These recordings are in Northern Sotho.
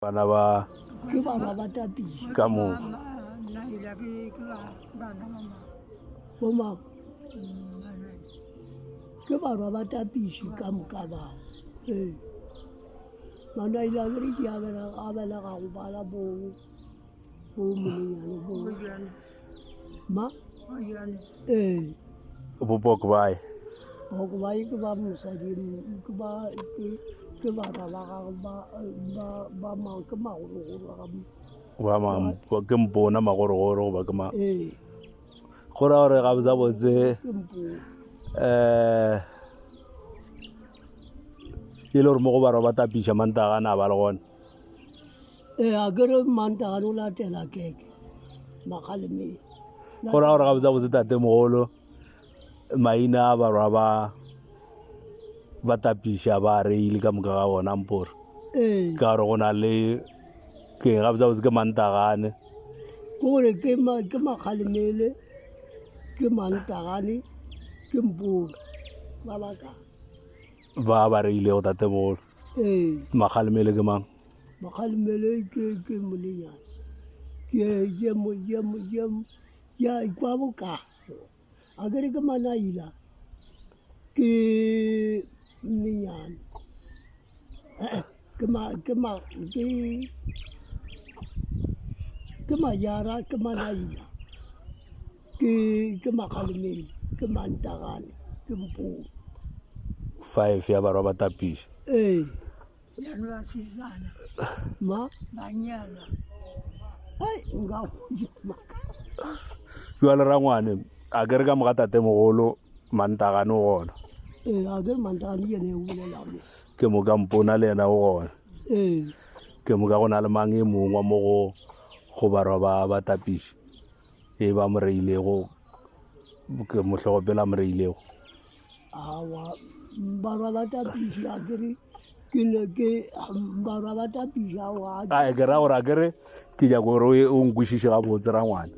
Bana ba. Ke barwa ba Tapiša. Ka moka. Bo mang? Ke barwa ba Tapiši ka moka ba. Ee. Manaila ke re ke a belegago bala bo bo monyenyane bo. Ma? Ee. Bo Bokbae. Bokbae ke ba mosadi ke ba ke ke barwa ba gagwe ba ba ba ma ke magologolo a ga Ba ma ke mpona magorogoro goba ke ma. Ee. Go ra gore gabotsabotse Ke mpona. um e le gore mo go barwa ba tapiša mantagana a ba le gona. Ee, a ke re Mantagane o latela keke Makgalemeng. Go ra gore gabotsabotse tatemogolo maina a barwa ba ba tapiša ba reile ka moka ga bona mpore. Ee. Ka gore go na le ke gabotsabotse ke Mantagane. Ke gore ke ma ke Makgalemele, ke Mantagane, ke Mpore ba baka. Ba ba reilego tatemogolo. Ee. Makgalemele ke mang? Makgalemele ke ke molenyana ke ke mo ke mo ke ke a ikwa boka a ke re ke manaila ke mmenyana eh ke ma ke ma ke ke majara ke manaila ke ke makgalemele ke mantagane ke mpong. Five ya barwa ba tapiša. Ee. Bjalo basetsana Ma? ba nyala. Ai, nka go maka. Jwale rangwane a ke re ka moga tatemogolo mantagane o gona. Ee, a ke re mantagane ke yena e o bolelago le. Ke moka mpona le yena o gona. Ee. Ke moka go na le mang e mongwe wa mo go go barwa ba ba tapiša e ba mo reilego ke mohlogopela a mo reilego. Aowa, barwa ba tapiša a ke re ke ne ke barwa ba tapiša aowa. A ke ra gore a ke re ke nyaka gore o nkwešiše gabotse rangwane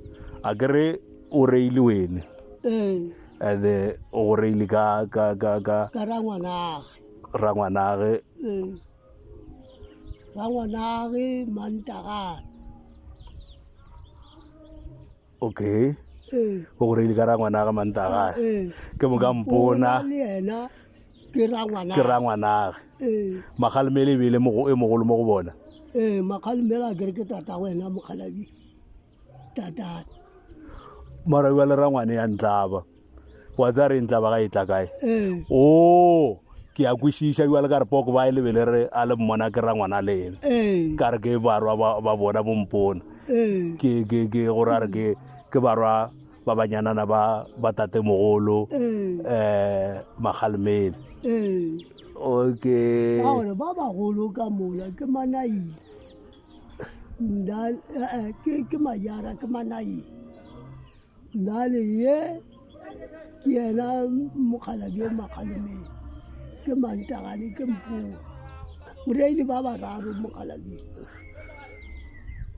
a ke re o reile wene Ee. and-e o go reile ka ka ka ka Ka rangwanage. rangwanage. Ee. Rangwanage Mantagane. Okay. Ee. O go reile ka rangwanage Mantagane. Ee. Ke moka mpona. Le yena ke rangwanage. Ke rangwanage. Ee. Makgalemele e be e le e mogolo mo go bona. Ee, Makgalemele a kere ke tatago yena mokgalabje. Tatane. Mara bjale rangwane ya ntlaba. Wa tseba re ntlaba ga e tla kae? Ee. Oo, ke a kwešiša bjale ka re poko ba e lebele re a le mmona ke rangwana le ena. Ee. Ka re ke barwa ba, ba bona bompona. Ee. Ke, ke, ke gore a re ke, ke barwa ba banyanana ba, ba tatemogolo, Ee. eh, Makgalemele. Ee. Okay. Ka gore ba bagolo ka mola ke Manaile. Nna, eh, eh, ke, ke Majara, ke Manaile. Nale ye ke yena mokgalabje Makgalemele, ke Mantagane, ke Mpoa. O reile ba bararo mokgalabje.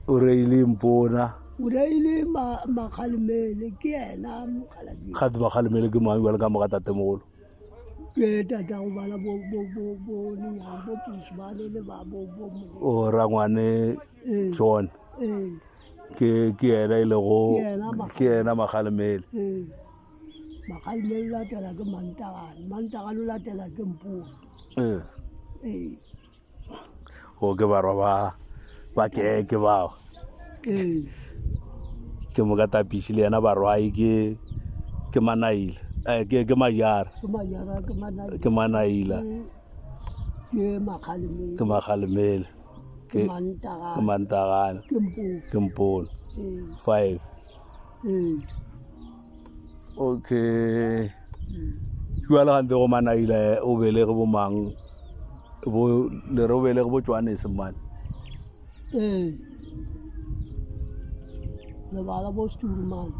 O reile Mpona. O reile Makgalemele, ke yena mokgalabje. Gate Makgalemele ke mang bjalo ka moga tatemogolo? Ke tatago bana bo bo bo bo Nonyane, bo Pusmane le ba bo bo. O rangwane John. Ee. Ke ke yena e lego ke yena Makgalemele. Ee. Makgalemele o latela ke Mantagane, Mantagane o latela ke Mpone. Ee. Ee. O ke barwa ba ba keke bao. Ee. Ke moka Tapiši le yena barwayi ke ke Manaila eh, ke ke Majara. Ke Majara ke Manaila. Ke Manaila. Ke Makgalemele. Ke Makgalemele. Ke Mantagana. Ke Mantagana. Ke Mpone. Ke Mpone. 5. Ee. Okay. Jwale gante go Manaila o belege bo mang? Bo le re o belege bo Johannes mane. Ee. Lebala bo Sturman.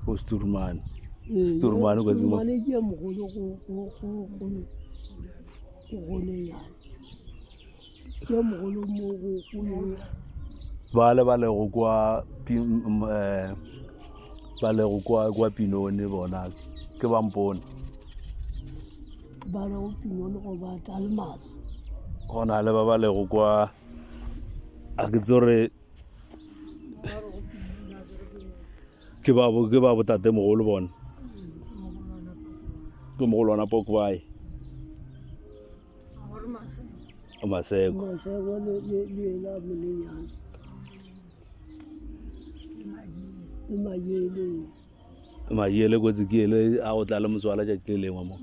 Bo Sturman. Ee, Sturman ko tsimo. Sturman ke mogolo go go go go go ne ya. Ke mogolo mo go go yo. Ba le ba lego kwa eh, ba lego kwa kwa Pinone bona ke ba mpone. Ba lego Pinone go ba Talmas. Go na le ba ba lego kwa. A ke tse gore ke ba bo ke ba botatemogolo bona. Ke mogolwana Pokbaai. Maseko. Maseko le le le yena molenyana. Le Mayele. Mayele kotsi ke ele a go tla le motswala tšatši le lengwe mo.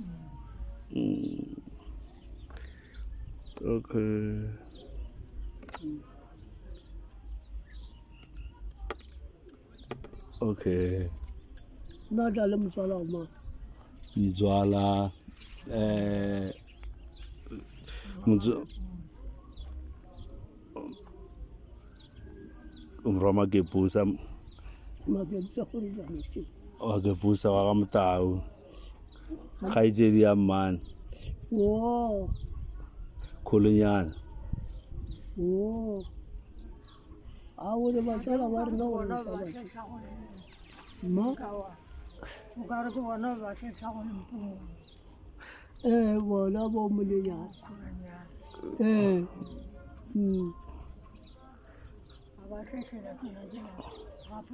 Okay. Okay. Nna tla le motswala wa mang? Motswala eh motso morwa Makepusa. Makepusa gore jang se? Makepusa wa ga Motau. Kgaetšedi ya mmane. Oh. Kholonyana. Oh. A o re batswala ba rena gore Bona re ba ba tlesa go le ma ka wa. O ka re ke bona ba tlesa go le mpumo eh bona bo molenyana khulanyana. eh mm Ba ba tlesela tsona ke gape.